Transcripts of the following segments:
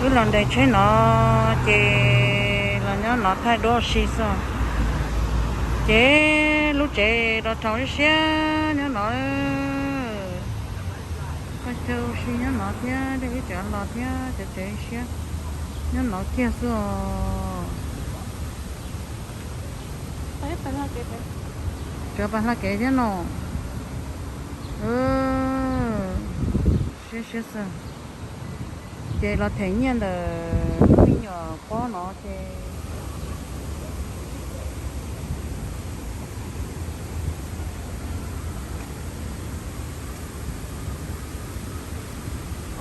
Wb los nres tsheb no ces los nyob no thaij duab ua si xwb. Ces lub tsev rau rau siab siab nyob no. Paj chaw ua si nyob no thiab, dej ib tsav los thiab, cov tsev siab nyob no kiag xwb os. Cov pas hla kev thiab no. Siab siab xwb. Ces los them nyiaj ntawm lub me nyuam pob no ces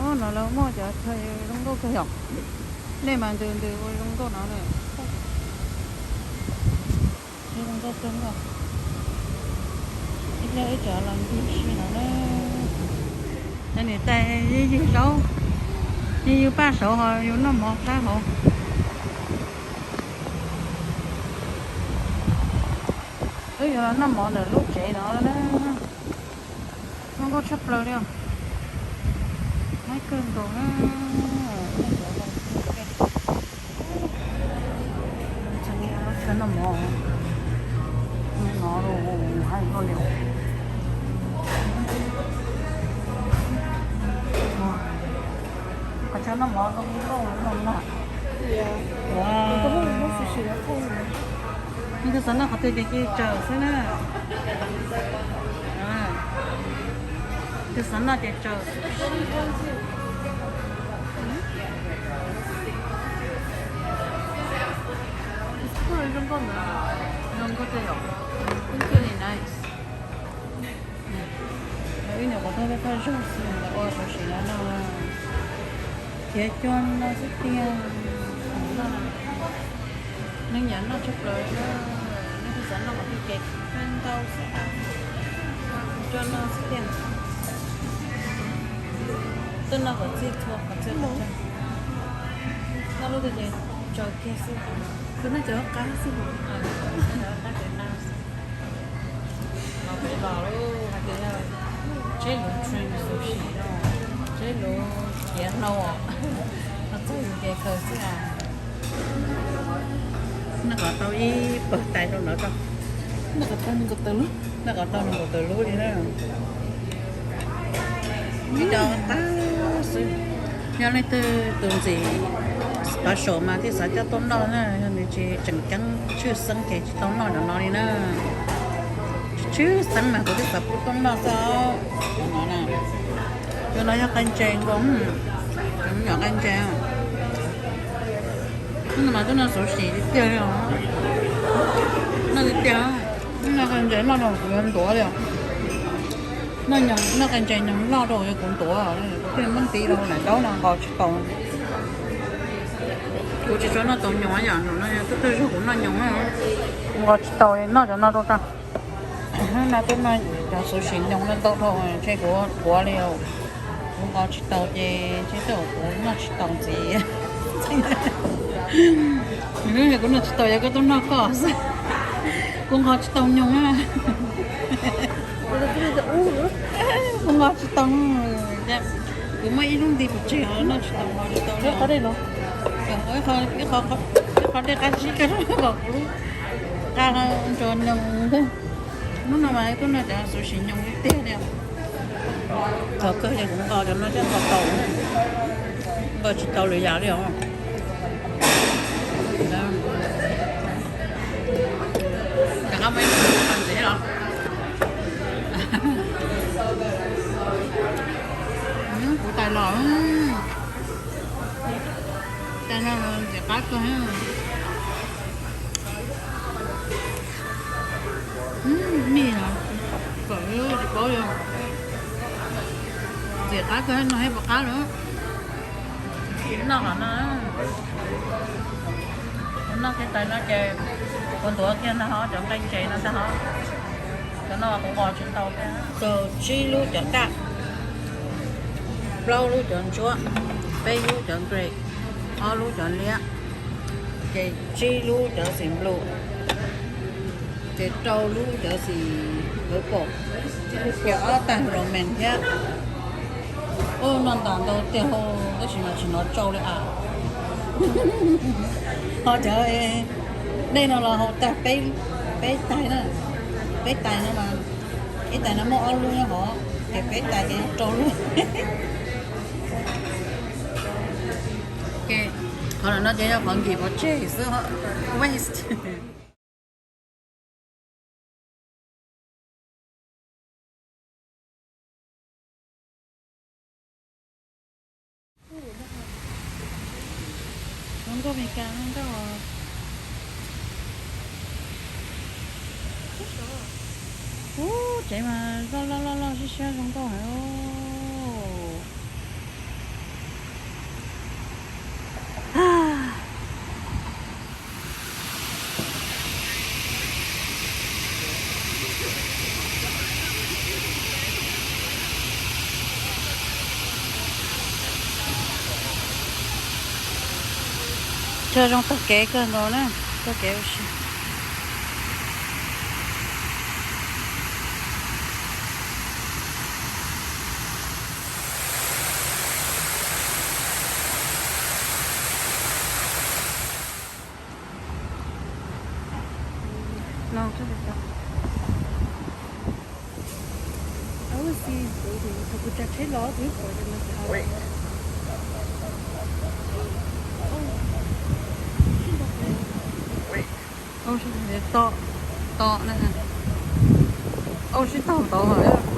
Ob no lawv muaj cov chaw zoo nkauj kawg yom. Nej mas ntws ntws ua zoo nkauj no na. Zoo nkauj kawg nkaus. Ib pliag ib tsam los ncig si no na. Cov niam tais yeej yws zaub, yeej yws paj saud ho yus noj mov qab hauv. Wb yuav los noj mov ntawm lub tsev no na. Zoo nkauj tshaj plaws li os. Muaj kawg nkaus na. Lub chaw noj mov, nov los hais koj li. Qhov chaw noj mov zoo nkauj no na. Nej twg xav noj qhov twg ces cia li tsaws xwb na. Twg xav noj ces tsaws. Zoo nkauj ntawd, zoo nkauj tiag yom. Looks really nice. Ib nyuam qhuav thauj thauj zog xwb los ua tam sim no no. Khiav coj noj xwb tiag. Neeg nyiam noj tshaj plaws na. Nej twg xav noj qhov twg ces pab ntau xwb, coj noj xwb tiag. Tuaj noj kom txhij txhua qhov txhia qhov chaw. Noj lub twg ces tsaws kiag xwb. Tus noj cov qab xwb. Los peb los lub hais tias tsheb luv train sushi no, tsheb luv khiav hlau os, los txog yus ces khaws xwb as. Noj kom tau ib pawg tais rau ntawd tso. Noj kom tau nees nkaum tawm lub li na. Ib co qab xwb. Yog leej twg tus ntxim special mas thiaj xav coj tuaj noj na, yog nws tsis tseem ceeb tshwj xeeb ces tsis tau noj cov no li na. Tshwj xeeb mas kuv thiaj xav pub tuaj noj xwb os. Cov no yog qe ntses nkaus, cov me nyuam qe ntses. Hnub no mas tuaj noj sushi tiag tiag li os. Noj tiag tiag, noj qe ntses noj nrog kuv yuav ntuav li os. Noj qe ntses nyoos loj rau kuv yuav kuv ntuav, kuv thiaj muab ntiv rau daim ntaub no nqos tsis tau. Kuv tsis tshua noj tau nyoos yom, no yog twb twb zog kuv noj nyoos na, nqos tsis tau, noj cov no rau tag. No twb noj cov sushi nyoos no ntau dhau ntshe kuv tuav li, kuv nqos tsis tau ces ntshe twb kuv noj tsis tau ntxiv. Kuv noj tsis tau yog koj tuaj noj koj xwb, kuv nqos tsis tau nyoos na. Kuv nqos tsis tau, kuv muaj ib lub ntiv pes tsawg noj tsis tau, nqos tsis tau li. Ib qho dej qab zib kawg kom kuv nqa ntsos nyoos thiab. Hnub no mas tuaj noj cov sushi nyoos tiag tiag li. Thaum kawg ces kuv nqos cov no thiaj nqos tau, nqos tsis tau lwm yam li os. Rov qab muab ib tug ntxiv los. Kuv tais los, tais no ntxim qab kawg. Mij los kom tsis paub li. Ntxim qab kawg no thiab puas qab lawm. Noj qhov no, kuv noj kiag tais no ces kuv ntuav kiag ntag hos, cov nqaij ntses no ntag hos. Cov no kuv nqos tsis tau thiab. Tau tsib lub cov kaj, plaub lub cov ntsuab, peb lub cov grape, ob lub cov liab, ces tsib lub cov xim nplus, ces rau lub cov xim purple, ces ob tag ramen thiab. Ub, noj ntas ntau tiag hos, tab sis mas tsis hnov tsau li as. Ho cov dej no los haus tag peb, peb tais na, peb tais no mas, ib tais no muaj ob lub nyob hov, ces peb tais ces rau lub. Qhov no ces yog qhov nkim pov tseg xwb, waste. Zoo nkauj Meskas zoo nkauj. Ub, tsev mas loj loj loj loj siab siab zoo nkauj heev. Chaw zoo taug kev kawg nkaus na, taug kev ua si. Ua sib tau, to, to na. Ua sib tau tod lawm.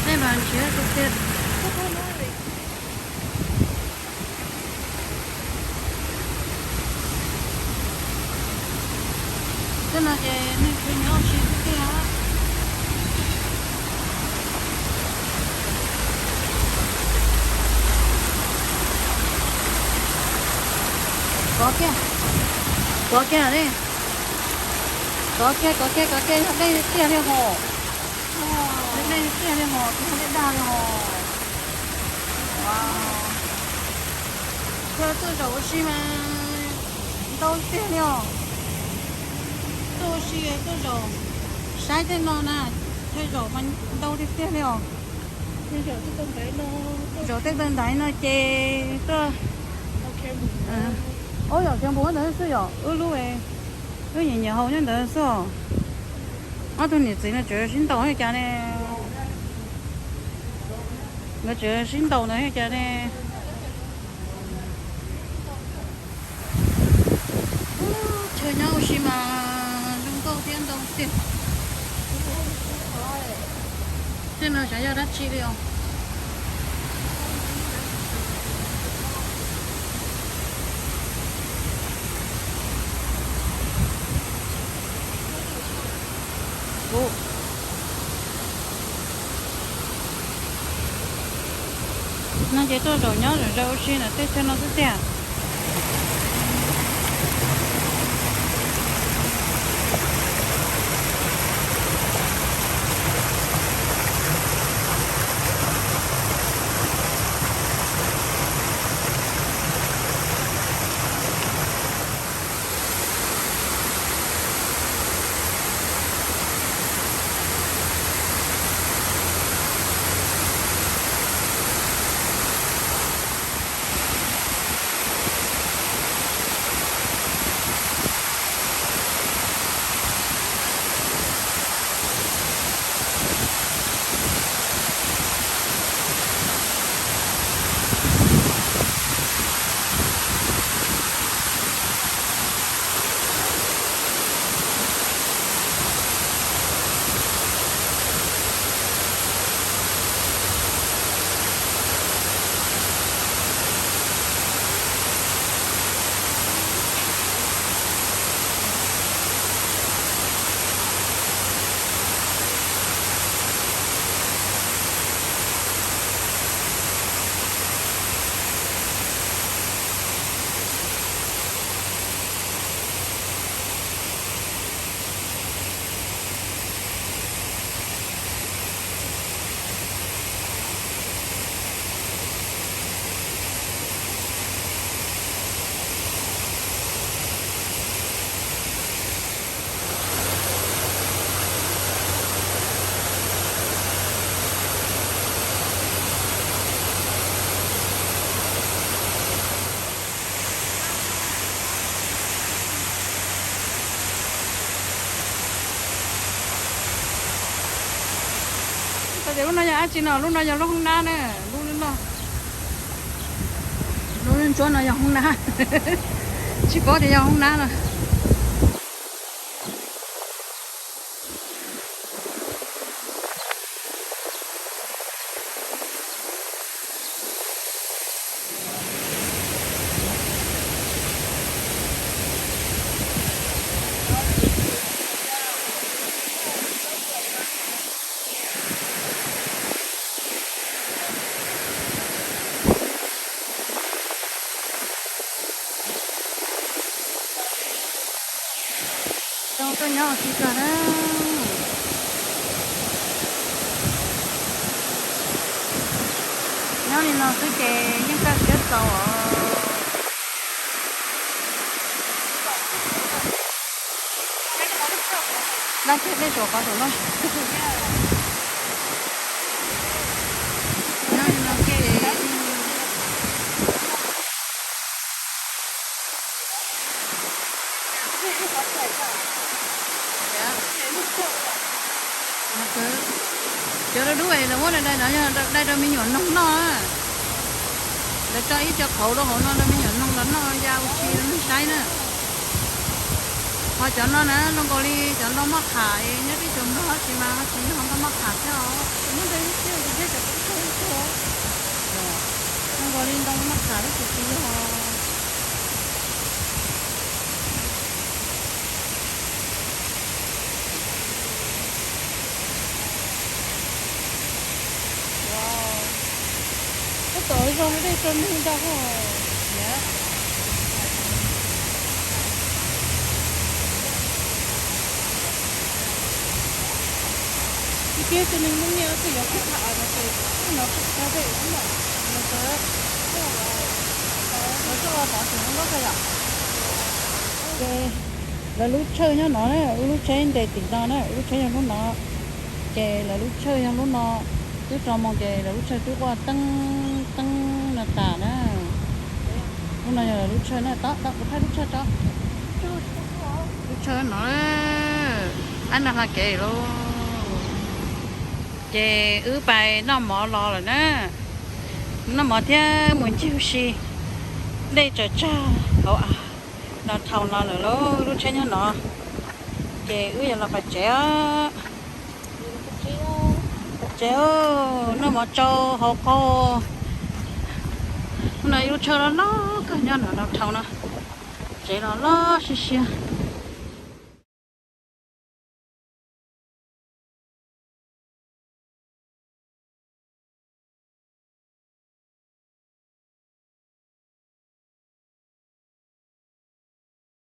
Tej mas nrhiav tiag tiag. Tej no ces neeg tsis nyob tsis tiag. Kov kiag, kov kiag ne. Kov kiag, kov kiag, kov kiag, yog dej tiag li hos. Dej tiag li hos, tsis yog dej dag li hos. Wow. Tuaj zaum ua si mas ntau tiag li os. Tuaj ua si tuaj zaum saib tej no na, tuaj zaum mas ntau tiag tiag li os. Zaum tej taw ntaiv no ces tuaj, ub, zaum kiag npus ntawd xwb yom, wb lub, wb nyiam nyiam haus nyob ntawd xwb os. Ob tug niam txiv no tseem sib ntaus li cas ne? Nkawd tseem sib ntaus ntawd li cas ne? Chaw nyob ua si mas zoo nkauj thiab ntau tiag. Tej no xyov yog dab tsi li os. No ces tuaj zaum nyob zaum zaum ua si ntawm tej chaw no xwb tiag. Lub no yog dab tsi no? Lub no yog lub hoob nab na, lub no, lub ntsuab no yog hoob nab, tsis paub tias yog hoob nab no. Zoo tuaj nyob ua si kawg na. Nyob li no xwb ces yeej kaj siab txaus os. Dab tsi dej tsuas qhov saum no. Nyob li no ces cov dub dub es lawv muab dai no yog dai rau me nyuam noog noj. Lawv tso ib co qhauv rau hauv no rau me nyuam noog los noj ya ua si rau neeg saib na. Ho cov no na zoo nkaus li cov ntoo maj qham nyob teb chaws Nplog tab sis mas ho tsis yog ntoo maj qham thiab os. Zoo nkaus li ntoo maj qham tab sis tsis yog. Tab tom zoo dej tso neeg ntag hos. Tsis tiag, tus neeg Hmoob Nyab Laj kuj yuav kuj tham no ces no kuj tsis tau dej no. Ces lawv lub tshawj nyob no na, wb lub tsheb nres tim no na, wb lub tsheb yog lub no. Ces lawv lub tshawj yog lub no, twb tso moo ces lawv lub tshawj twb quaj teeb teeb no tas na. Lub no yog lawv lub tshawj na, tab tom kuv thaij lub tshawj tso. Lub tshawj no, ab no hla kev lauj. Ces wb pais noj mov los lawm na. Noj mov thiab mus ncig ua si. Dej tsaws tsag hauv av no dhau no lawm lauj, lub tsheb nyob no. Ces wb yuav los pais tsev os. Tsev, noj mov tsau hauv qaug. Lub no ib lub tshawj loj loj kawg nyob no dhau no. Tsev los loj siab siab.